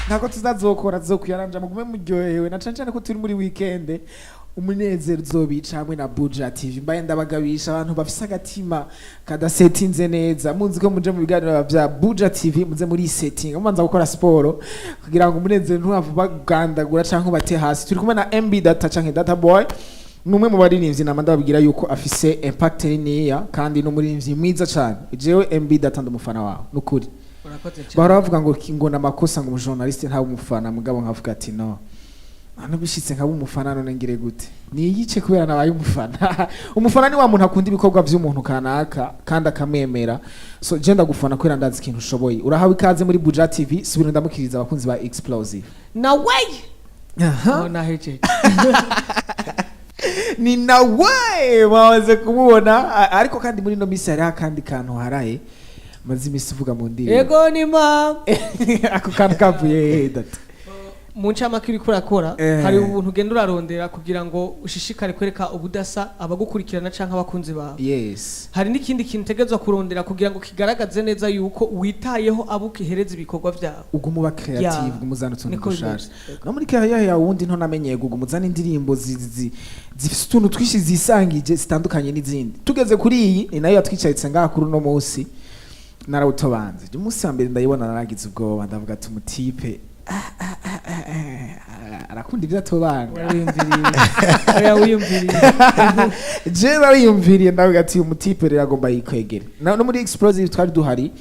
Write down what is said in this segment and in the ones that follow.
Ntabwo tuzazokora, tuzokuyaranja mugume muryohewe, na cane cane ko turi muri weekend. Umunezero uzobica hamwe na Buja TV. Mbaye ndabagabisha abantu bafise agatima kadasetinze neza, muzi ko muje mu biganiro vya Buja TV, muze muri setting, mubanza gukora siporo kugira ngo umunezero ntuhave bagandagura canke ubate hasi. Turi kumwe na MB Data canke Data Boy, ni umwe mu baririmbyi nama ndababwira yuko afise impact niniya, kandi ni umuririmbyi mwiza cane. Jewe MB Data ndumufana wawe nukuri. Urakoze cyane. Bahora bavuga ngo namakosa, ngo umujournaliste ntabe umufana, mugabo nkavuga ati no hano bishitse nkaba umufana, none ngire gute? Niyice kubera nabaye umufana. Umufana ni wa muntu akunda ibikorwa vy'umuntu kanaka kandi akamwemera. So je ndagufana kubera ndazi ikintu ushoboye. Urahawe ikaze muri Buja TV. Subira ndamukiriza abakunzi ba Explosive. Nawe Aha. aho nahejeje. Ni nawe bamaze kumubona. Ariko kandi muri ino minsi hariho akandi kantu haraye maze imisi uvuga mu ndirimbo. Ego, ni ma Ako kantu kavuye hehe, Data? Mu ncamake, uriko urakora hari ubuntu ugenda urarondera kugira ngo ushishikare kwereka ubudasa abagukurikirana canke abakunzi bawe. Hari n'ikindi kintu utegerezwa kurondera kugira ngo kigaragaze neza yuko witayeho abo ukihereza ibikorwa vyawe. Uguma uba creative, uguma uzana utuntu Niko dushasha. bimeze. No muri carrière yawe wundi ntonamenyeye, uguma uzana indirimbo zifise utuntu twinshi zisangije, zitandukanye n'izindi. Tugeze kuri iyi, ni nayo yatwicaritse ngaha kuri uno munsi, Narawutobanze. Umunsi wa mbere ndayibona naragize ubwoba, ndavuga ati umutipe arakunda ibyo atobanga. Wariyumviriye? Oya, wiyumviriye. Je nariyumviriye, ndavuga ati umutipe rero agomba yikwegere. No muri Explosive twari duhari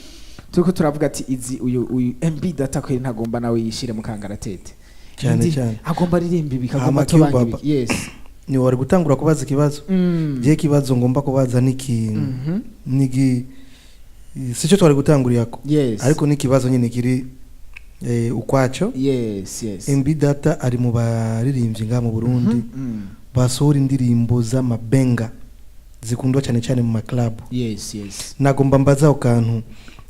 turiko turavuga ati izi uyu MB Data kweri ntagomba nawe yishire mu kangaratete. Cyane, cyane. Agomba aririmba ibi, agomba Hama atobanga Q-Baba. ibi, yes. Ni wari gutangura kubaza ikibazo. Je ikibazo ngomba kubaza niki nigi sico twari gutanguriyako, ariko n'ikibazo nyine kiri ukwaco. MB Data ari mu baririmbyi ngaha mu Burundi basohora indirimbo z'amabenga zikundwa cyane cyane mu maklabu. Nagomba mbaza aho kantu: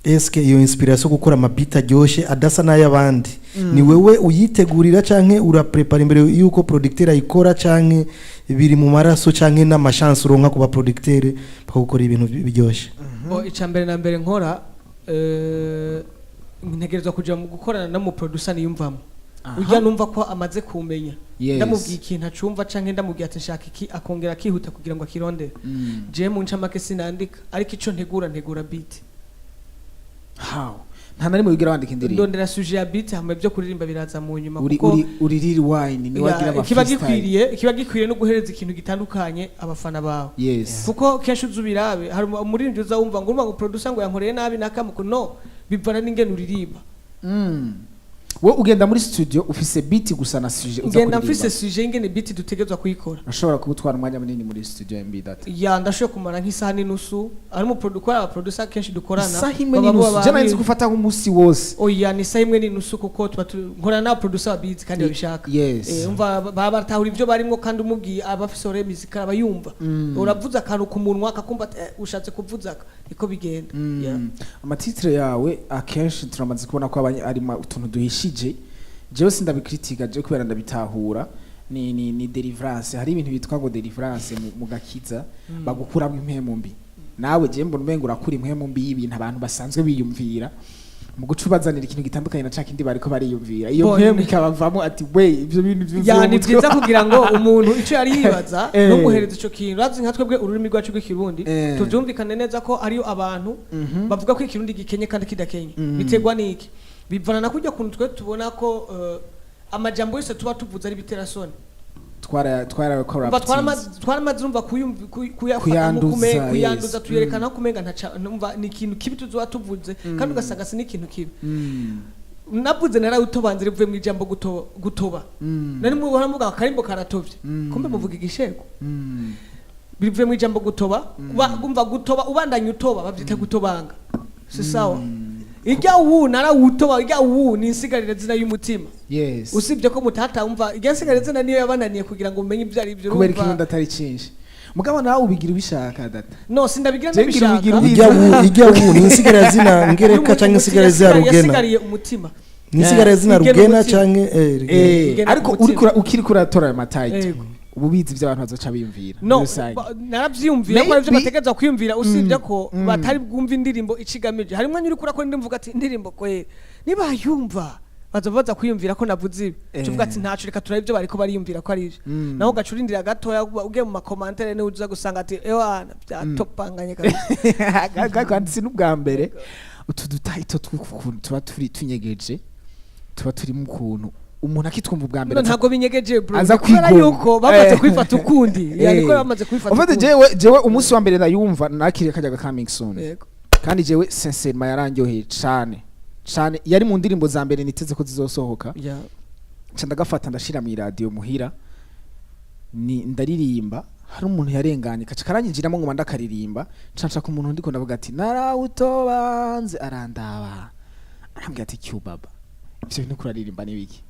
eske iyo inspiration yo gukora amabiti aryoshe adasa n'ay'abandi ni wewe uyitegurira, canke uraprepara imbere yuko producteur ayikora, canke biri mu maraso, canke n'amachance uronka ku ba producteur bakagukora ibintu biryoshe? Bo, icya mbere na mbere nkora, ntegerezwa kuja mu gukorana no mu producer niyumvamo. Urya numva ko amaze kumenya, ndamubwiye ikintu acumva, canke ndamubwiye ati nshaka iki, akongera akihuta kugira ngo akirondere. Jewe mu ncamake sinandika, ariko ico ntegura, ntegura beat. How? Nta na rimwe wigira wandika indirimbo? Ndondera sujet ya beat, hama ibyo kuririmba biraza mu nyuma. Uri Kuko uri Lil Wayne ni wagira ama kiba freestyle. gikwiriye no guhereza ikintu gitandukanye abafana bawe. Kuko kenshi uza ubirabe, hari umuririmbyi uza wumva ngo urumva ngo producer ngo yankoreye nabi nakamuko. No bivana n'ingene uririmba. Wowe ugenda muri studio ufise beat gusa na sujet uza Ngenda kuririmba. mfise sujet y'ingene beat dutegerezwa kuyikora. Ashobora kugutwara umwanya munini muri studio, MB Data? Ya, ndashoboye kumara nk'isaha n'inusu. Ari mu producer, aba producer kenshi dukorana Isaha imwe baba n'inusu? baba Je nari nzi gufata nk'umunsi wose. Oya, ni isaha imwe n'inusu, kuko tuba nkorana n'aba producer babizi kandi babishaka. Umva, baba batahura ibyo barimo, kandi umubwiye aba afise oreille musicale, aba yumva. Uravuza akantu ku munwa akakumva ati ushatse kuvuza aka." Niko bigenda. Yeah. Amatitre yawe akenshi turamaze kubona ko aba ari utuntu duhishije. Jewe sindabikritika, je kubera ndabitahura. Ni deliverance. Hari ibintu bitwa ngo deliverance mu gakiza, bagukuramo impemu mbi. Nawe je mbona umengo urakura impemu mbi y'ibintu abantu basanzwe biyumvira mu guca ubazanira ikintu gitandukanye na ca kindi bariko bariyumvira. Iyo mpemu ikabavamo ati we ivyo bintu vyuzuye Ya, mu ni mutwe. byiza kugira ngo umuntu icyo yari yibaza ntumuhereze ico kintu. Urazi nka twebwe ururimi rwacu rw'Ikirundi, tuvyumvikane neza ko ariyo abantu bavuga ko Ikirundi gikenye kandi kidakenye. Biterwa n'iki? Bivana na kurya kuntu twe tubona ko amajambo yose tuba tuvuze ari biterasoni. Twara Umva, corrupt. twaramaze urumva kuyafata Kuyanduza, kuyanduza, tuyerekana ko kumenga ntaca numva ni ikintu kibi tuzoba tuvuze, kandi ugasanga si n'ikintu kibi. Navuze narawutobanze rivuye mu ijambo gutoba. Nari muhora muvuga akarimbo karatovye, kumbe muvuga igishego. Bivuye mu ijambo gutoba. Umva, gutoba, ubandanya utoba bavyita gutobanga, si sawa? Ijya uwu narawutoba, ijya uwu ni insigarira zina y'umutima. Usibye ko mutata umva ijya nsigarira zina niyo yabananiye kugira ngo umenye ibyo ari byo. Kubera Urumva? ikirundi atari cinshi, mugabo nawe ubigira ubishaka, Data. No, sindabigira Je ngira ndabishaka. ubigira. Ijya wu ni insigara zina ngereka canke insigara zina rugena? Yasigariye umutima. Ni insigara zina Igena rugena umutima. canke rugena. Igena Ariko ku mutima. ukiri kuratora ayo matayito, ubu bizi ibyo abantu bazoca biyumvira muri No, rusange. Naravyiyumvira ko arivyo Maybe- bategerezwa kwiyumvira, usibye ko batari bwumva indirimbo ikigamije. Hari umwanya uriko urakora indirimbo uvuga ati indirimbo kweri niba yumva Baza kwiyumvira ko navuze ibi. Tuvuga ati ntaco, reka turabe ibyo bariko bariyumvira ko ari ivyo. Naho ugaca urindira gatoya, ugiye mu ma commentaires, niho uza gusanga ati ewana, byatopanganye kabisa. Kandi si n'ubwa mbere utu dutahito tw'ukuntu tuba turi tunyegeje, tuba turimo ukuntu umuntu akitwumva ubwa mbere No, ntabwo binyegeje, bro. Aza Kubera kwigonga. yuko bamaze kwifata ukundi. Yeah, niko bamaze kwifata Ufate ukundi. jewe umunsi wa mbere ndayumva, nakiriye kajyaga coming soon. Kandi jewe sincèrement yarandyoheye cane cane, yari mu ndirimbo za mbere niteze ko zizosohoka. Nca ndagafata, ndashira mu iradiyo muhira, ni ndaririmba. Hari umuntu yarenganye, kaca karanyinjiramo, ngoma ndakaririmba, nca nshaka umuntu, ndiko ndavuga ati narawutobanze, arandaba, arambwira ati: "Cyubaba, ivyo bintu kuraririmba ni biki?"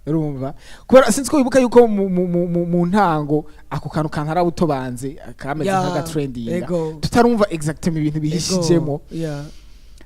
Urumva, kubera sinzi ko wibuka yuko mu ntango ako kantu kantarawutobanze kameze nk'agatrendinga, tutarumva exactement ibintu bihishijemo.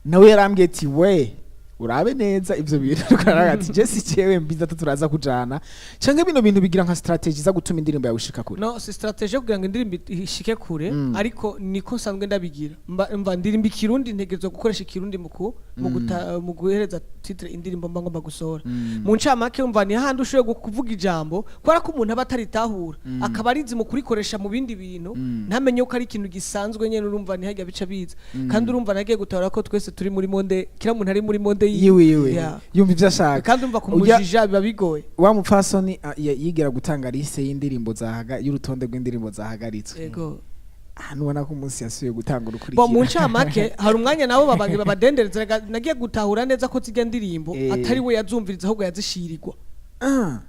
Nawe yarambwiye ati: "We urabe neza ivyo bintu." Aravuga ati: "Je si jewe mbiza, turaza kujana canke bino bintu bigira nka strategy za gutuma indirimbo yawe ishika kure." No, si strategy yo kugira ngo indirimbo ishike kure, ariko niko nsanzwe ndabigira. Mba ndirimba ikirundi, ntegerezwa gukoresha ikirundi mu guhereza titre indirimbo mba ngomba gusohora. Mu ncamake, umva, ni hahandi ushoboye kuvuga ijambo, kubera ko umuntu aba ataritahura, akaba arizi mu kurikoresha mu bindi bintu, ntamenye ko ari ikintu gisanzwe nyene. Urumva, ntihajya bica biza. Kandi urumva, nagiye gutahura ko twese turi muri monde, kila muntu ari muri monde yiwe yiwe. Yumva ivyo ashaka. Kandi umva, kumujija biba bigoye. Wa mupfasoni yigera gutanga liste y'indirimbo zahaga, y'urutonde rw'indirimbo zahagaritswe. Ahantu ubona ko umunsi yasubiye gutanga urukurikira. Bo mu ncamake, hari umwanya nabo babaga babadendereza. Rega nagiye gutahura neza ko zirya ndirimbo atari we yazumviriza, ahubwo yazishirirwa. Ah.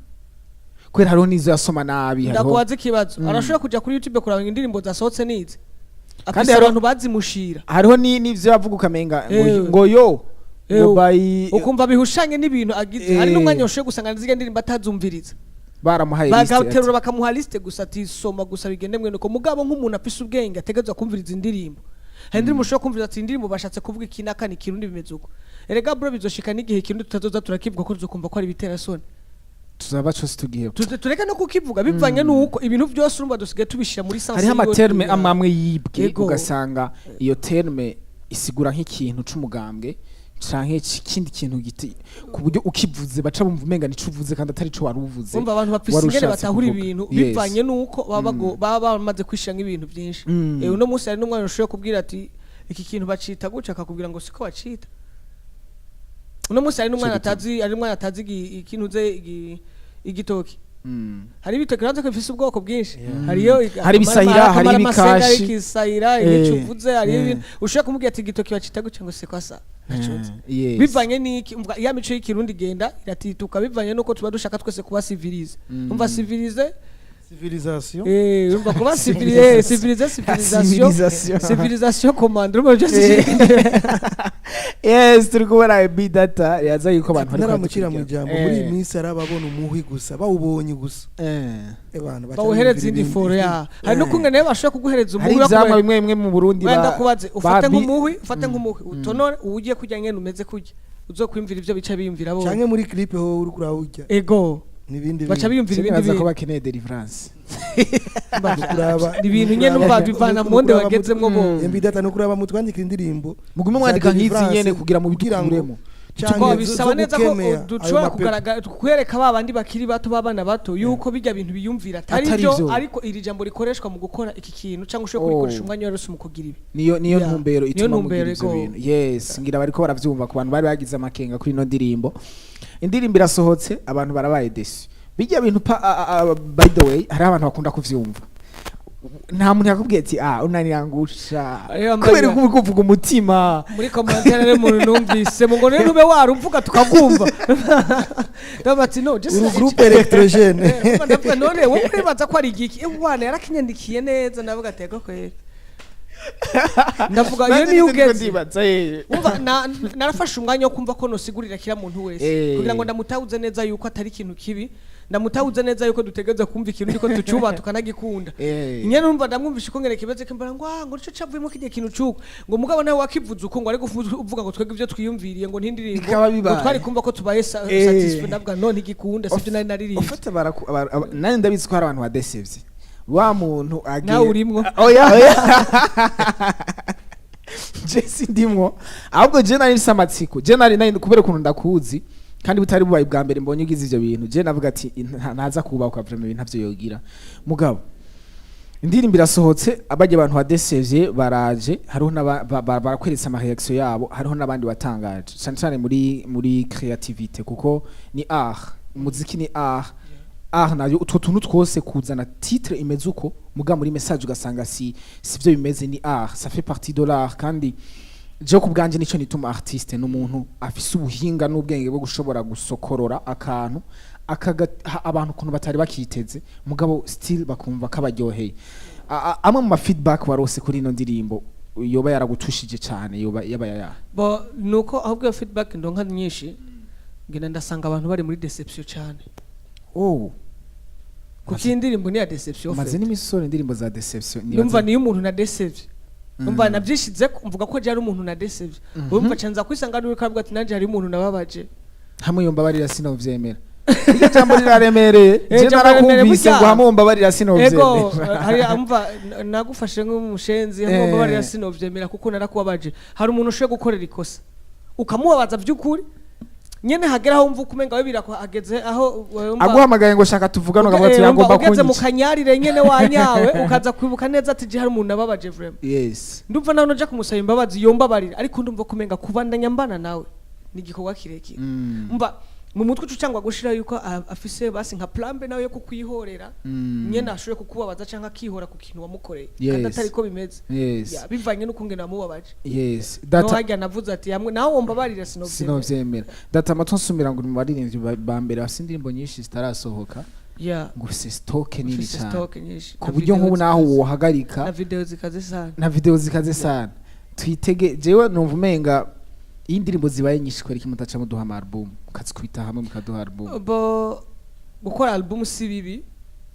Kubera hariho n'izo yasoma nabi, hariho Ndakubaza ikibazo: arashobora kuja kuri YouTube kuraba indirimbo zasohotse nizi Kandi afise abantu bazimushira? Hariho n'ivyo yavuga ukamenga ngo ngo yo ngo by Ukumva bihushanye n'ibintu agize. Hari n'umwanya ushoboye gusanga zirya ndirimbo atazumviriza, baramuhaye liste. Bagaterura bakamuha liste gusa, ati soma gusa, bigende mwene uko. Mugabo nk'umuntu afise ubwenge ategerezwa kumviriza indirimbo, hari indirimbo ushobora kumviriza ati indirimbo bashatse kuvuga iki n'aka, ni ikirundi bimeze uko. Erega bro, bizoshika n'igihe ikirundi tutazoza turakivuga, ko tuzokumva ko ari ibiterasoni. Tuzaba cose tugiye Tureke no kukivuga, bivanye n'uko ibintu byose urumva dusigaye tubishira muri sens. Hariho ama termes amwe amwe yibwe, ugasanga iyo terme isigura nk'ikintu c'umugambwe canke ikindi kintu giti, ku buryo ukivuze baca bumva umenga nico uvuze kandi atari co wari uvuze. Umva, abantu bafise Wari ingene ushatse batahura kuvuga. ibintu bivanye n'uko baba bamaze kwishira nk'ibintu byinshi. Uno munsi hari n'umwana ushoboye kubwira ati iki kintu bacita gutya, akakubwira ngo siko bacita. Uno munsi hari n'umwana Ico gituma. atazi, hari n'umwana atazi ikintu ze igitoki. Hari ibitoki urabona ko bifise ubwoko bwinshi, hariyo Hari ibisahira, hari akamaramasenge, hari ibikashi. ikisahira, ibicu uvuze, hari ibintu ushobora kumubwira ati igitoki bacita gutya, ngo siko asa, ntaco nzi. Bivanye n'iki? Umva, ya mico y'ikirundi igenda iratituka bivanye n'uko tuba dushaka twese kuba civilisé. Umva, civilisé. Civilisation. Urumva, kuba civilisé, civilisé, civilisation. Civilisation. Civilisation commande, urumva byose. Yes, turi kubona B Data yaza yuko abantu bariko Ntaramucira mu baradukurikira. ijambo, muri iyi minsi hari ababona umuhwi gusa, bawubonye gusa, abantu baca Bawuhereza biyumvira indi ibindi. foro ya hari n'ukungene nayo bashobora kuguhereza Hari umuhwi ivyamwa bimwe bimwe mu Burundi wenda kubaze ufate nk'umuhwi, ufate nk'umuhwi utonore, uwugiye kurya ngene umeze kurya, uzokwiyumvira ivyo bica biyumvira bo. Canke muri clip ho uri kurawurya n'ibindi Baca bintu. biyumvira ibindi Sinibaza ko bintu. bakeneye deliverance. Nukuraba Ni ibintu nyene umva bivana mu monde bagezemwo bo. MB Data, nukuraba mutwandikira indirimbo Mugume za mwandika nk'izi deliverance nyene kugira mu kugira ngo bidukuremo. canke Ko bisaba zo neza ko gukemera ayo dushobora mapepo. kugaragara kwereka ba bandi bakiri bato, b'abana bato, yuko bijya bintu biyumvira atari Atari byo, vyo. ariko iri jambo rikoreshwa mu gukora iki kintu, cyangwa ushobora kurikoresha umwanya wose mu kugira ibi. Niyo ntumbero Niyo ituma mugira ntumbero, ivyo ego. bintu. Yes, ngira bariko baravyumva. Ku bantu bari bagize amakenga kuri ino ndirimbo, indirimbo irasohotse, abantu barabaye déçus. Bijya bintu pa, by the way, hari abantu bakunda kuvyumva. Nta muntu yakubwiye ati ah, unanirangusha Ariyo kubera ko uri kuvuga umutima? Muri commentaire rero umuntu numvise ngo rero ntube waruvuga tukagumva, ndavuga ati no just Uru groupe électrogène. Ndavuga none wowe uribaza ko ari igiki? Wana yarakinyandikiye neza, ndavuga ati ego kweri, ndavuga iyo Nanjye niyo ndiko ugeze ndibaza, Umva, narafashe umwanya wo kumva ko nosigurira kila muntu wese kugira ngo ndamutahuze neza yuko atari ikintu kibi, ndamutahuze neza yuko dutegereza kumva ikintu ndiko tucuba tukanagikunda. Nyene numva ndamwumvisha uko ngene kimeze, kimbara ngo ah, ngo nico cavuyemo kirya kintu cuko, ngo mugabo nawe wakivuze uko, ngo ariko uvuga ngo twebwe ivyo twiyumviriye, ngo ntindirimbo Bikaba ngo bibaye. twari kumva ko tubaye satisfait. Ndavuga no ntigikunda, sivyo nari naririmbye. Ufate nanjye ndabizi ko hari abantu badesevye wa muntu agiye Nawe urimwo. Oya oya, je sindimwo, ahubwo je nari mfise amatsiko, je nari kubera ukuntu ndakuzi. Kandi butari bubaye bwa mbere mbonye ugize ivyo bintu, je navuga ati ntaza kubakwa vraiment, ibintu ntavyo yogira. Mugabo indirimbo irasohotse, abajya abantu badesevye baraje, hariho barakweretse ama réaction yabo, hariho n'abandi watangaje cyane cyane muri creativity, kuko ni art, umuziki ni art. Art nayo utwo tuntu twose, kuzana titre imeze uko, muga muri message ugasanga si byo bimeze, ni art, ça fait partie de l'art. Kandi je ku bwanje nico nituma artiste n'umuntu afise ubuhinga n'ubwenge bwo gushobora gusokorora akantu akaga abantu ukuntu batari bakiteze, mugabo still bakumva kabaryoheye. Amwe mu ma feedback warose kuri ino ndirimbo yoba yaragutushije cyane, yoba yaba yaya? Bo nuko ahubwo iyo feedback ndonka nyinshi, ngenda ndasanga abantu bari muri déception cyane, kuko iyi ndirimbo ni ya déception. Maze fait. n'imisoro indirimbo za déception. Numva niyo umuntu na décevye, numva nabyishize ko mvuga ko jari umuntu na décevye, urumva canza kwisanga n'uri kavuga ati nanjye hari umuntu nababaje. Hamwe yombabarira sinovyemera, iryo jambo riraremereye. Eh, Je jambo riraremereye narakumvise burya. ngo hamwe wombabarira Ego. sinovyemera. Hari amva nagufashe nk'umushenzi, hamwe mbabarira sinovyemera kuko narakubabaje. Hari umuntu ushoboye gukorera ikosa ukamubabaza by'ukuri nyene, hagera aho wumva ukumenga we birakuhageze aho wumva Aguhamagaye ngo shaka tuvugane, ukavuga ati wumva yagomba ugeze mu kunyica. kanyarire nyene wanyawe, ukaza kwibuka neza ati je hari umuntu nababaje vraiment. Ndumva nawe noja kumusaba imbabazi yombabarira, ariko ndumva kumenga kubandanya mbana nawe ni igikorwa kirekire. Mba mu mutwe uca cyangwa gushira yuko afise basi nka plan B nawe yo kukwihorera, nyene ashoboye kukubabaza canke akihora ku kintu wamukoreye, kandi atari ko bimeze. Ya, bivanye n'ukungene wamubabaje. No Data harya navuze ati hamwe nawe wombabarira sinovyemera. Sinovyemera. Data amato nsumira ngo uri mu baririmbyi ba mbere bafise indirimbo nyinshi zitarasohoka, ngo ufise stock nini Ufise cyane, stock nyinshi ku Na buryo video nk'ubu naho zikaze. wohagarika. Na video zikaze sana. Na video zikaze sana. Twitege, jewe numva umenga iyo indirimbo zibaye nyinshi, kubera iki mutaca muduha ama album, mukazikubita hamwe mukaduha album? Bo gukora album si bibi,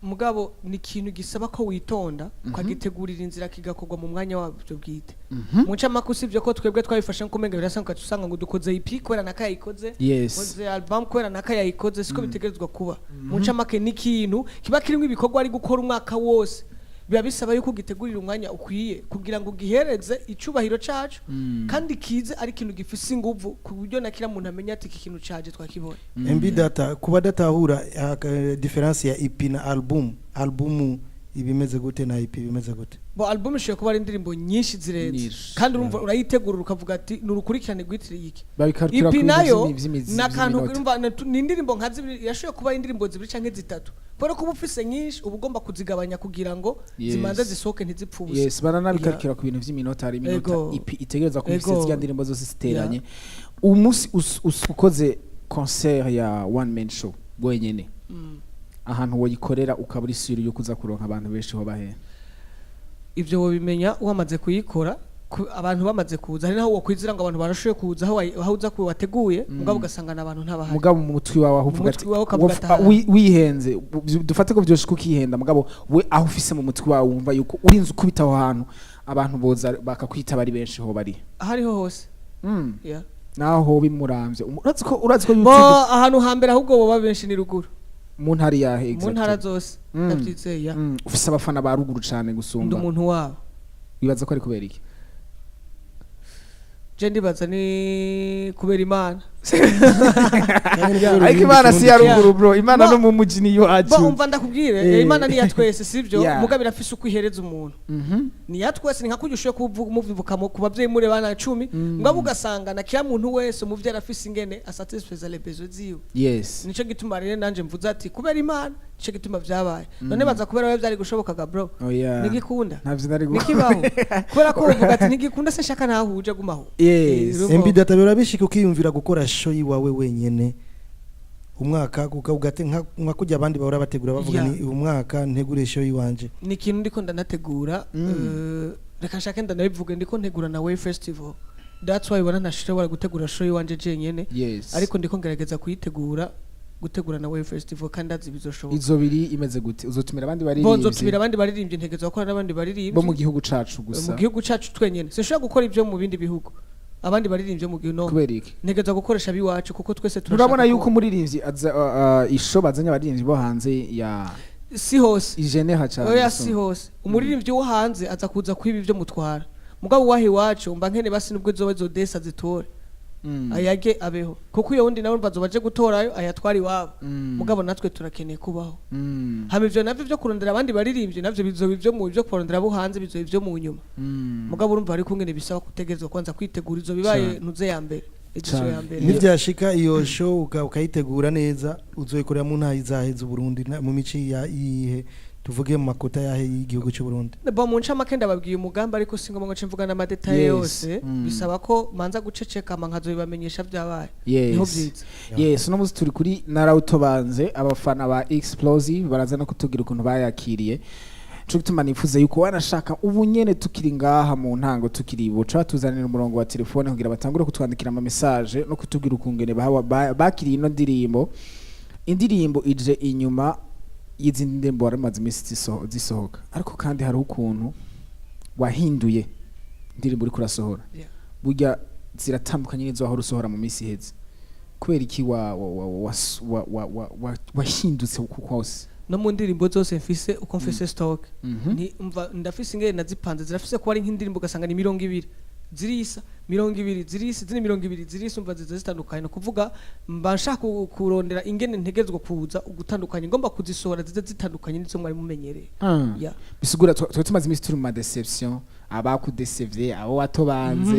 mugabo ni ikintu gisaba ko witonda, ukagitegurira inzira, kigakorwa mu mwanya wabyo bwite. Mu ncamake, usibye ko twebwe twabifashe nko kumenga birasa, ugaca usanga ngo dukoze EP kubera naka yayikoze, koze album kubera naka yayikoze. Siko bitegerezwa kuba. Mu ncamake, ni ikintu kiba kirimo ibikorwa ari gukora umwaka wose, biba bisaba yuko ugitegurira umwanya ukwiye kugira ngo ugihereze icubahiro cacu, kandi kize ari ikintu gifise inguvu, ku buryo na kila muntu amenya ati iki kintu caje twakibonye. MB Data, kuba datahura différence ya EP na album, album ibimeze gute na EP bimeze gute? Bo album ishobora kuba ari indirimbo nyinshi zirenze, Nyinshi. kandi urumva urayitegura ukavuga ati ni urukurikirane rwitiriye iki. Babikarukira EP ku bintu nayo ni akantu vy'iminota. urumva ni indirimbo nka zibiri, yashoboye kuba ari indirimbo zibiri canke zitatu, kubera ko uba ufise nyinshi uba ugomba kuzigabanya kugira ngo zimanze zisohoke, ntizipfe ubusa. Yes, baranabikarukira ku bintu vy'iminota. Hari iminota EP itegereza kuba ifise zirya ndirimbo zose ziteranye. Umunsi ukoze concert ya one man show wenyene, ahantu woyikorera ukaba uri sûr yuko uza kuronka abantu benshi, ho bahe? Ivyo wobimenya wamaze kuyikora, abantu bamaze kuza. Hari naho wokwizira ngo abantu barashoboye kuza aho aho uza ku wateguye, mugabo ugasanga n'abantu ntabahari. Mugabo mu mutwe wawe aho Mu uvuga mutwe ati wawe ukavuga ati, wihenze, dufate ko vyoshika ukihenda, mugabo we aho ufise mu mutwe wawe wumva yuko urinze ukubita aho hantu abantu boza bakakwitaba ari benshi, ho bari? Ahariho hose. Yeah. Naho hoba imuramvye, urazi ko Bo YouTube ahantu hambere ahubwo boba benshi ni ruguru. Mu ntara yahe? Mu ntara zose. Ndavyizeye, ya. Ufise abafana ba ruguru cane Ndi gusumba? umuntu wabo. Wibaza ko ari kubera iki? Je ndibaza ni kubera Imana. Ariko Imana si ya ruguru, bro, Imana no mu muji niyo Bo acu. umva ndakubwire, Imana ni iya twese, sivyo? Mugabo irafise uko ihereza umuntu. Ni iya twese, ni nka kurya ushoboye kuvuga muvuka ku bavyeyi muri bana 10, mugabo ugasanga na kila muntu wese umuvyeyi arafise ingene asatisfeza les besoins ziwe. Nico gituma rero nanje mvuze ati kubera Imana, nico gituma vyabaye. None baza kubera we vyari gushobokaga, bro? Oya. Nigikunda. Ntavyo nari Nikibaho kubera ko uvuga ati ntigikunda, se nshaka naho uje gumaho. MB Data, birabishika ukiyumvira gukora show iwawe wenyene umwaka ugate nka kujya abandi bahora bategura bavuga, ni umwaka ntegure show iwanje? Ni ikintu ndiko ndanategura. Reka nshake ndanabivuge, ndiko ntegura na Way Festival. That's why ubona ntashobora gutegura show iwanje jenyene, ariko ndiko ngerageza kuyitegura, gutegura na Way Festival, kandi azi bizoshoboka. Izo biri imeze gute? Uzotumira abandi Bo baririmbyi? Nzotumira abandi baririmbyi, ntegerezwa gukora n'abandi baririmbyi. Bo mu gihugu cacu gusa? Mu gihugu cacu twenyene. Sinshobora gukora ibyo mu bindi bihugu, abandi baririmbyi mu gihugu, no. Kubera iki? Ntegerezwa gukoresha abiwacu kuko twese turashaka Urabona yuko umuririmbyi aza isho bazanye abaririmbyi bo hanze ya Si hose. ijeneha cyane Oya, gusumba. si hose. Umuririmbyi wo hanze aza kuza kwiba ibyo mutwara, mugabo waha iwacu mba nkene basi nubwo izoba izo desa zitore. Ayage abeho, kuko iyo wundi nawe bazoba baje gutorayo ayatwara iwabo. Mugabo natwe turakeneye kubaho. Hama ivyo navyo vyo kurondera abandi baririmbyi, navyo bizoba ivyo mu byo kurondera abo hanze, bizoba ivyo mu nyuma. Mugabo urumva hari kungene bisaba kutegerezwa kwanza kwitegura izo bibaye ntuze ya mbere, édition ya mbere. Nivyashika iyo show ukayitegura neza, uzoyikorera mu ntara izahe z'Uburundi, mu mici ya iyihe, tuvuge mu makota yahe y'igihugu cy'u Burundi? Bo, mu ncamake ndababwiye umugambi, ariko si ngombwa ngo nce mvuga n'ama détails yose. Bisaba ko manza guceceka, ama nkazobibamenyesha byabaye. Niho byiza. Yes, uno munsi turi kuri Narawutobanze. Abafana ba Explosive baraza no kutubwira ukuntu bayakiriye. Nico gituma nifuza yuko wanashaka ubu nyene tukiri ngaha mu ntango, tukiri buca batuzanira umurongo wa telefone kugira batangure kutwandikira ama message no kutubwira ukungene bakiriye ino ndirimbo. Indirimbo ije inyuma y'izindi ndirimbo wari umaze iminsi zisohoka, ariko kandi hari ukuntu wahinduye indirimbo uriko urasohora. Burya ziratandukanye n'izo wahora usohora mu minsi iheze. Kubera iki wa wa wa wa wa wa wa wa wahindutse uku kose? No mu ndirimbo zose mfise, uko mfise stock, ni umva ndafise ingene nazipanze, zirafise kuba ari nk'indirimbo ugasanga ni 20 zirisa, 20 zirisa, izindi 20 zirisa, umva ziza zitandukanye. Ni ukuvuga mba nshaka kurondera ingene ntegezwa kuza ugutandukanye, ngomba kuzisohora zize zitandukanye n'izo mwari mumenyereye. Yeah. Bisigura twe tumaze iminsi turi mu ma déception, abakudesevye, abo watobanze.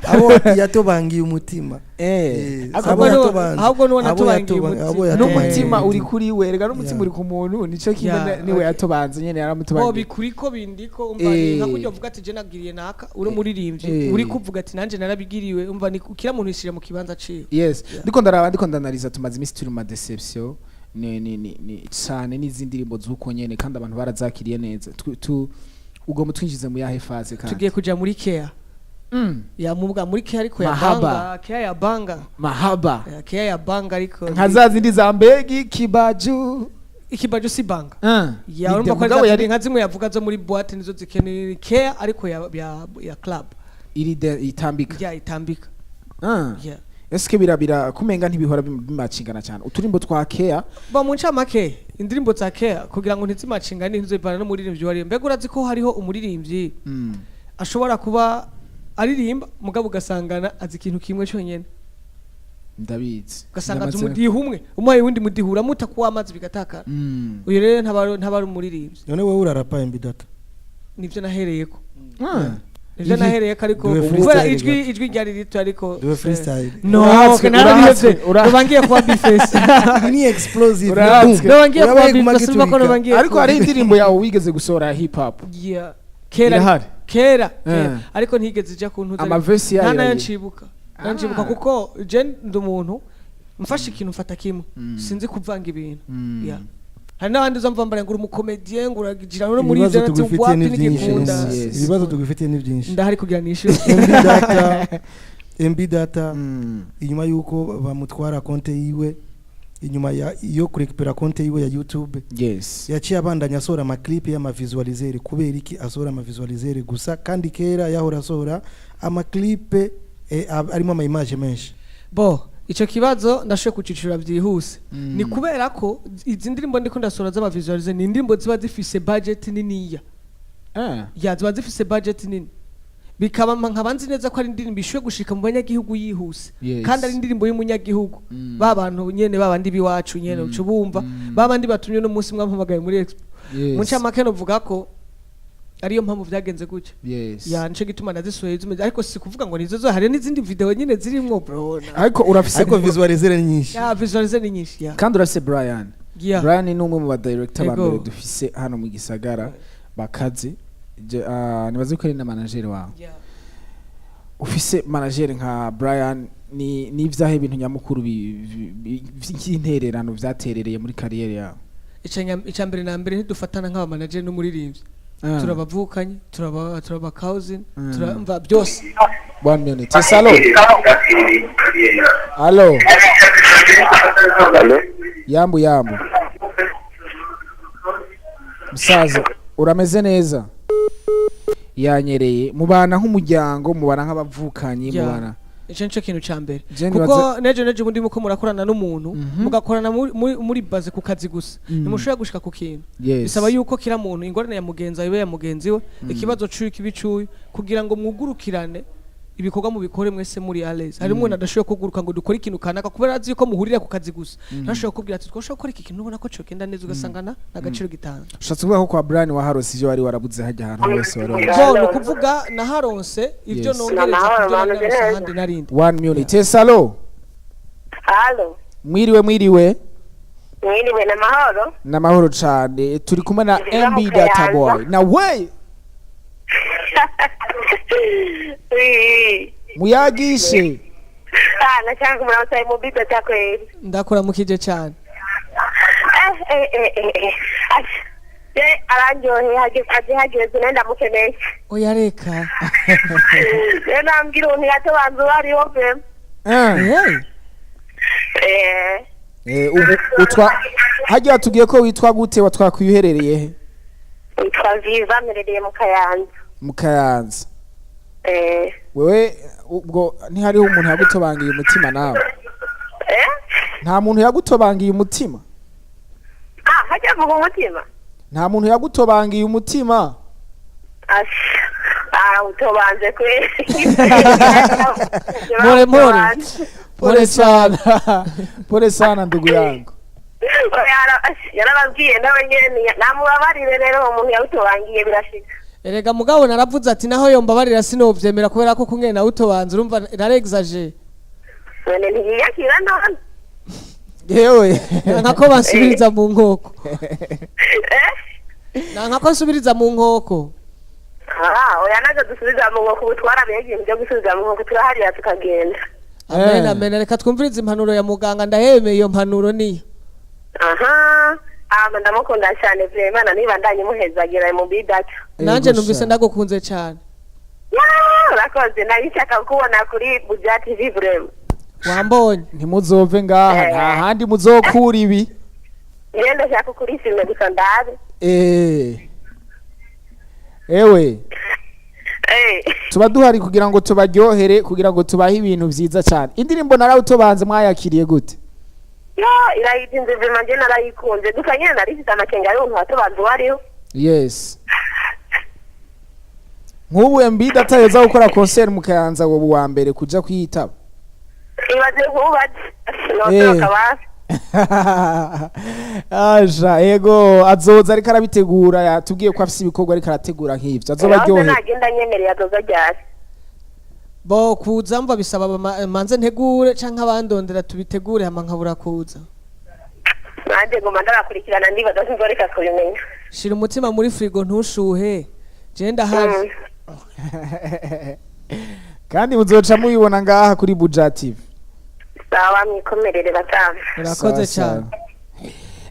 Abo yatobangiye umutima. Ariko abo Ahubwo yatobanze. Ahubwo nuwo Abo natobangiye abo umutima. yatobangiye N'umutima uri umutima. kuri we rega, n'umutima uri ku muntu, nico kimwe. Niwe yatobanze nyene Bo, yaramutobangiye. Bikuriko bindiko, umva ni nka kurya uvuga ati je nagiriye naka, uri umuririmbyi, uri kuvuga ati nanje narabigiriwe, umva ni kila muntu yishira mu kibanza ciwe. Yes. Yeah. Ndiko ndaraba, ndiko ndanariza, tumaze iminsi turi mu ma déception ni cane n'izindi ndirimbo z'uko nyene, kandi abantu barazakiriye neza. Ugomba twinjize mu yahe phase kandi? Tugiye kuja muri care. Ya mubwa muri care, ariko ya Mahaba. banga, care ya banga. Mahaba. Ya care ya banga, ariko Nka za zindi za mbegi kibaju. Ikibaju si banga. Ya, Ni urumva ko mugabo ari yari nka zimwe yavuga zo muri boîte, nizo zikeneye care, ariko ya club. Iri itambika. Ya, itambika. Ya. Eske birabira kumenga ntibihora bimacingana cyane uturimbo twa care? Ba, mu ncamake, indirimbo za care kugira ngo ntizimacingane, ntizivana n'umuririmbyi wariyo. Mbega urazi ko hariho umuririmbyi ashobora kuba aririmba, mugabo ugasangana azi ikintu kimwe cyonyene? Ndabizi. Ugasanga azi umudiho umwe, umuhaye uwundi mudiho uramuta kuwa amazi bigatakara. Uyu rero ntaba ari umuririmbyi. None wowe urarapa, MB Data? Nivyo nahereyeko. Nivyo nahereyeko, ariko Duwe kubera freestyle ijwi gato. ijwi ryari rito, ariko Duwe freestyle. No. Urahatswe, Narabihevye. urahatswe, Noba ngiye kuba B-Face. Ni explosive. Urahatswe. Boom. Noba ngiye kuba Urabaye B-Face, urumva ko noba ngiye Ariko kuba- hari indirimbo yawe wigeze gusohora ya hip hop? Yeah. Kera. Irahari? Kera kera. Ariko ntigeze ijya ku ntuza. Ama verse yayo Nta nayo ncibuka. Nta ncibuka, kuko je ndi umuntu mfashe ikintu mfata kimwe, sinzi kuvanga ibintu. Yeah. Hari n'abandi uzamva mbara ngo uri umu comédien, ngo uragira no muri Ibibazo ivyo, ati tugufitiye wapi, ni byinshi. ntigikunda. Yes. Ibibazo tugufitiye ni byinshi. Ndahari kugira nishyure. MB Data, MB Data, inyuma yuko bamutwara konte yiwe, inyuma ya yo kurekipera konte yiwe ya YouTube, yaciye abandanya asohora ama clip y'ama visualizer. Kubera iki asohora ama visualizer gusa, kandi kera yahora asohora ama clip arimo ama image menshi? Bo, ico kibazo ndashoboye kucicura byihuse. Ni kubera ko izi ndirimbo ndiko ndasohora z'ama visualizer ni indirimbo ziba zifise budget niniya. Ya, ziba zifise budget nini, bikaba nkaba nzi neza ko ari indirimbo ishoboye gushika mu banyagihugu yihuse, kandi ari indirimbo y'umunyagihugu, ba bantu nyene, ba bandi b'iwacu nyene, uca bumva, ba bandi batumye no munsi mwampamagaye muri expo. Mu ncamake novuga ko ariyo mpamvu vyagenze gutyo. Ya, nico gituma nazisohoye zimeze, ariko si kuvuga ngo nizo zo, hari n'izindi video nyine zirimwo, bro. Ariko urafise Ariko visualizer ni nyinshi. Ya, visualizer ni nyinshi, ya. Kandi urafise Brian. Brian ni umwe mu ba director ba mbere dufise hano mu gisagara bakaze. Nibaze ko ari na manager wawe. Ya. Ufise manager nka Brian, ni n'ivyahe ibintu nyamukuru vy'intererano vyaterereye muri carrière yawe? Ica mbere na mbere, ntidufatana nk'aba manager n'umuririmbyi. Turabavukanye, turaba cousin, turamva byose. One minute. Yes, hello, hello. Hello? Yambu yambu, musaza, urameze neza? Yanyereye. Mubana nk'umuryango, mubana nk'abavukanyi? Ya. Mubana. Ico nico kintu ca mbere, Je kuko nejo ubundi muko murakorana n'umuntu, mugakorana muri base ku kazi gusa, ntimushobora gushika ku kintu. Bisaba yuko kira muntu ingorane ya mugenzi wawe ibe ya mugenzi we, ikibazo cuyu kibi cuyu, kugira ngo mwugurukirane. Ibikorwa mubikore mwese muri à l'aise. Hari umuntu adashoboye kuguruka ngo dukore ikintu kanaka kubera azi ko muhurira ku kazi gusa, ntashobora kubwira ati twashobora gukora iki kintu, ubona ko cogenda neza, ugasanga na agaciro gitanga. Ushatse kuvuga ko kwa Brian waharose ivyo wari warabuze hajya ahantu hose wari warabuze? Bo, ni ukuvuga naharonse ibyo nongereza Namahoro, ku byo mama, nari naronse neza. ahandi narindi. One minute. Yes, allo. Halo. Mwiriwe, mwiriwe. Mwiriwe n'amahoro. N'amahoro cane. Turi kumwe na Nziza MB mu Data Kayanza. Boy na we. Oui. Muyagishe. Ah, nashaka kumuraba mu bita kweli. Ndakuramukije cyane. Eh eh eh eh. Eh. Asha. Je arandyoheye aje hageze nenda mukeneye. Oya, reka. Je nambwira umuntu yatobanze uwo ariwo pe. Hey. Eh. Ubu utwa hajya watubwiye ko witwa gute, watwakuye uherereye he? Witwa Viva, mperereye mu Kayanza. Mu Kayanza. Eh. Wewe ubwo ntihariho umuntu yagutobangiye umutima nawe? Eh? Nta muntu yagutobangiye umutima? Ah, hajya vuga umutima. Nta muntu yagutobangiye umutima? Asha. Ah, utobanze kweli. More, more. Pole sana, pole sana ndugu yangu. Yarababwiye nawe nyene namubabarire rero, uwo muntu yawutobangiye birashika. Erega mugabo naravuze ati naho yombabarira sinovyemera kubera ko kumwe nawe utobanza urumva narexage. None ntiyiyakira none? Yewe. Nka ko bansubiriza mu nkoko. Eh. Nanka ko nsubiriza mu nkoko. Ah, oya, nazo dusubiza mu nkoko, ubu twarabiye ibintu byo gusubiza mu nkoko, turaharira tukagenda. Amen. Eh. Amen. Reka twumvirize impanuro ya muganga, ndahemeye iyo mpanuro niyo. Aha, ama ndamukunda cyane vraiment, niba ndanyimuhezagira mu bidata. Nanje Yego numvise sha. ndagukunze cyane. Urakoze, nari nshaka kubona kuri Buja TV vraiment. Wambonye. Ntimuzove ngaha, nta handi muzokura ibi. Njye ndashaka kuri filime gusa ndabe. Ewe. Eh. Tuba duhari kugira ngo tubaryohere, kugira ngo tubahe ibintu vyiza cyane. Indirimbo narawutobanze mwayakiriye gute? Yo, irayitinze vraiment, njye narayikunze, gusa nyine nari mfite amakenga y'umuntu watobanze uwo ariwe. Yes, nk'ubu MB Data yoza gukora concert mu Kayanza, wowe uwa mbere kuja kuyitaba? Ibaze nkubaze notoroka basi. Aja ego, azoza ariko arabitegura, yatubwiye ko afise ibikorwa ariko arategura nk'ivyo, azobaryohera. Nagenda nyemereye azoza ryari? Bo, kuza mva bisaba manze ntegure canke abandondera tubitegure, hama nkabura kuza. Nanjye ngoma ndabakurikirana, ndibaza sinzoreka kubimenya. Shira umutima muri frigo, ntushuhe, je ndahari. Kandi muzoca mubibona ngaha kuri Buja TV. Sawa, mwikomerere batama. Urakoze Sawa, cyane.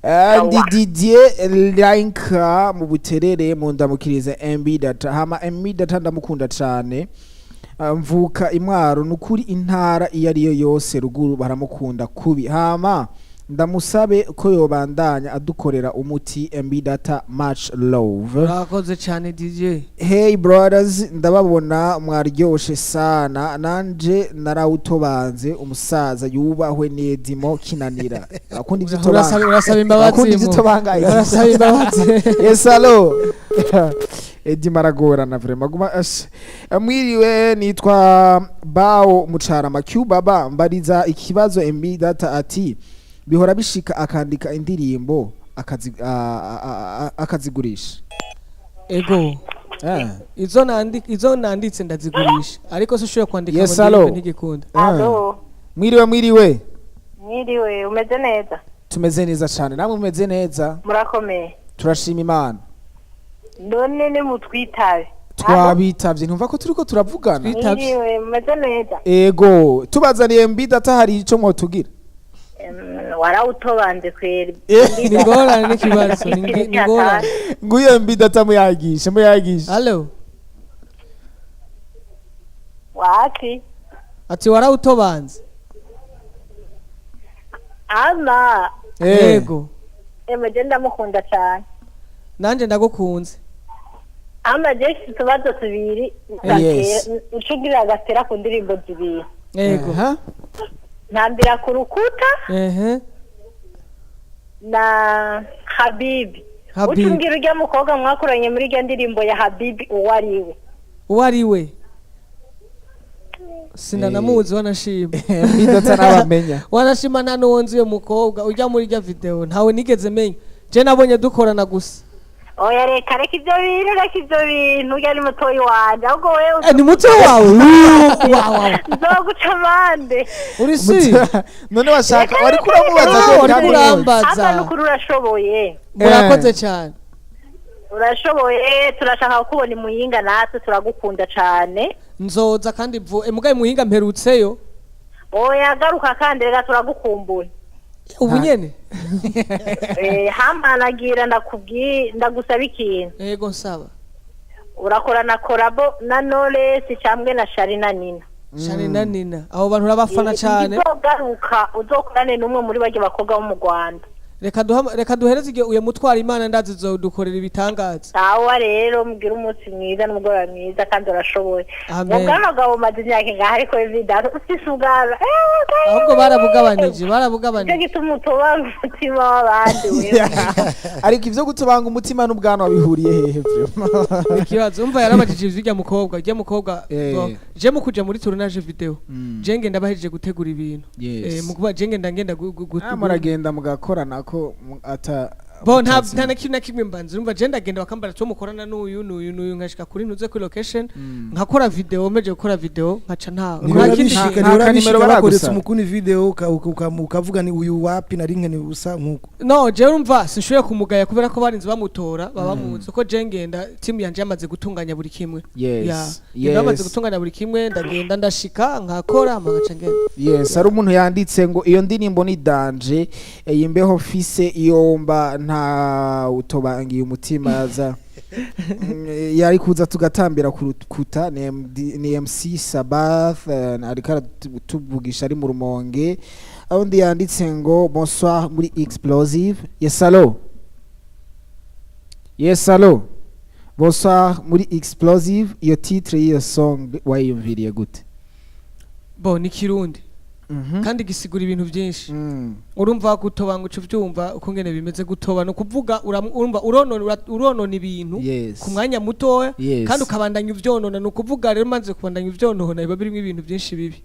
sawa. Ndi Didier Lanka mu Buterere, mu ndamukiriza MB Data. Hama MB Data ndamukunda cane. Mvuka imwaro, nukuri intara iyo ariyo yose ruguru baramukunda kubi. Hama ndamusabe ko yobandanya adukorera umuti. MB Data, much love. Urakoze cyane, DJ. Hey brothers, ndababona mwaryoshe sana. Nanje narawutobanze, umusaza yubahwe nedimo kinanira akunda ivyo Urasaba tobanga. urasaba imbabazi. Akunda ivyo tobanga. Urasaba imbabazi. Yes, allo. Edimo aragorana vraiment, guma ash. Mwiriwe, nitwa Bao Mucarama Q Baba. Mbariza ikibazo MB Data, ati bihora bishika akandika indirimbo akazigurisha? Ego. Eh. Izo nanditse ndazigurisha, ariko sinshobora kwandika Yes, ngo ndirimbe hello. ntigikunda. Ah. Mwiriwe, mwiriwe. Mwiriwe, umeze neza? Tumeze neza cyane, namwe mumeze neza? Murakomeye? Turashima Imana. None nimutwitabe. Twabitavye, ntumva ko turiko turavugana? Twitavye. Mwiriwe, mumeze neza? Ego, tubazaniye MB Data, hari ico mwotugira? Warawutobanze kweri. Ni ingorane, n'ikibazo, ni ingorane. Nguyo MB Data, muyagishe, muyagishe. Allo. Wapi? Ati warawutobanze. Ama Yego. emwe, je ndamukunda cyane. Nanje ndagukunze. Ama je mfite utubazo tubiri. Yes. Ucugira agatera ku ndirimbo zibiri. Yego. Aha. Ntambira ku rukuta Ehe. na Habibi. Habibi. Ucumbwira urya mukobwa mwakoranye muri irya ndirimbo ya Habibi uwo ari we. Uwo ari we? Sinanamuzi wanashima. MB Data nabamenya. Wanashima nta n'uwo nzi. Uyo mukobwa ujya muri rya video ntawe nigeze menya, je nabonye dukorana gusa. Oya, reka, reka ibyo bintu, reka ibyo bintu. Urya ni mutoyi wanje, ahubwo wewe Eh, ni muto wawe? Wawe. Nzoguca amande. Uri si None washaka wari kuramubaza Ah, ko wari kandi kurambaza. Hapa n'ukuri urashoboye. Murakoze cyane. Urashoboye, turashaka kukubona imuyinga, natwe turagukunda cane. Nzoza kandi mugaye muhinga mperutseyo. Oya, garuka kandi, reka turagukumbuye. Ubu nyene. Hamanagira ndakubwi ndagusaba ikintu. Yego, nsaba. Urakorana collabo na Knowless cyangwa na Shari na Nina. Shari na Nina, abo bantu urabafana cyane. Uzogaruka uzokorane n'umwe muri barya bakobwa bo mu Rwanda. Reka duhereze igihe uyo mutwara Imana, ndazi dukorera ibitangaza. Sawa rero, mugire umunsi mwiza n'umugoroba mwiza, kandi urashoboye. Amen. Mu bwanwa bwawe umaze imyaka ingahe? Ariko vida ufise ubwanwa. Ahubwo barabugabanije. Nicyo Barabugabanije. gituma utobanga umutima w'abandi wewe. Ariko ivyo gutubanga umutima n'ubwanwa bihuriye hehe vraiment? Ikibazo umva, yarabajije ivyo ujya mukobwa. Je mu kuja muri tournage video, je ngenda bahejeje gutegura ibintu. Mu kuba je ngenda Ah, muragenda mugakorana ko ata bo nta mutazi. nta na kimwe na kimwe mbanza. Urumva, je ndagenda bakambara cyo mukorana n'uyu n'uyu n'uyu, nkashika kuri ntuze kuri location, nkakora video, meje gukora video nkaca nta nta kindi. Nibishika nta kanimero nibishika baragusa. bakoretse umukuni video ukavuga ni uyu wapi nari nkene usa nkuko. No, je urumva sinshoboye kumugaya kubera ko barinze bamutora baba bamuzi ko je ngenda team yanje yamaze gutunganya buri kimwe. Ya, ngenda bamaze gutunganya buri kimwe, ndagenda ndashika nkakora hama nkaca ngenda. Yes, hari umuntu yanditse ngo iyo ndirimbo ni danger, iyi mbeho fise iyomba nta utobangiye umutima za yari kuza tugatambira ku rukuta. Ni MD, ni MC Sabath, ariko aratuvugisha ari mu Rumonge. Aho undi yanditse ngo bonsoir muri Explosive. Yes, allo. Yes, allo, bonsoir muri Explosive. Iyo titre y'iyo song wayiyumviriye gute? Bo ni Kirundi kandi gisigura ibintu byinshi. Urumva gutoba ngo uce ubyumva uko ngene bimeze. Gutoba ni ukuvuga urumva uronona ibintu ku mwanya mutoya kandi ukabandanya uvyonona. Ni ukuvuga rero umaze kubandanya uvyonona biba birimo ibintu byinshi bibi.